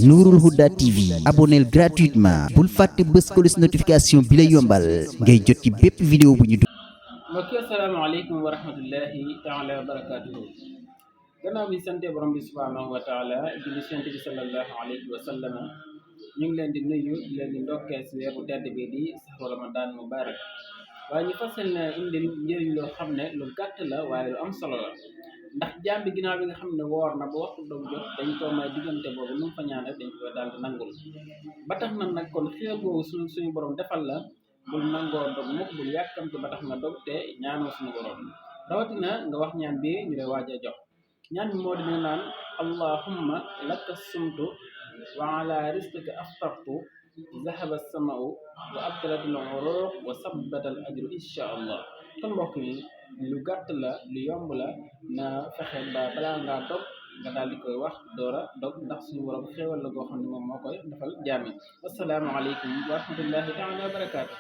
Nourul Huda TV abonneel gratuitement bul fàtte bës cloche notification bi la yombal ngay jot ci bépp vidéo bu ñu dugg. mbokk yi asalaamaaleykum wa rahmatullahi taala wa barakaatuhu. gannaaw bi sante borom bi subhaanahu wa taala julli sant bi sallallahu alayhi wa sallam ñu ngi leen di nuyu di leen di ndokkee si weeru tedd bi di saxru ramadan mubarak. waaye ñu fasal na indil njëriñ loo xam ne lu gàtt la waaye lu am solo la, ndax jaam bi ginnaaw bi nga xam ne woor na ba waxtu doog jot dañ ko may diggante boobu lu mu fa ñaan rek dañ koy daal di nangul. ba tax na nag kon xéewal boobu suñu borom defal la, bul nangoo dog mukk, bul yàkkamte ba tax nga dog te ñaanoo suñu borom. rawatina nga wax ñaan bi ñu lay waaj a jox. ñaan bi moo di nga naan allahumma laka sumtu wa ala rizqika aftartu zahaba samau wa abdalat al uruq wa sabbata al ajru insha allah. kon mbokk yi lu gàtt la, lu yomb la, na fexe ba balaa ngaa dog nga daal di koy wax doora dog, ndax suñu borom xéewal la goo xam ne moom moo koy defal jaami. assalaamu aleykum wa rahmatullahi taala wa barakaatu.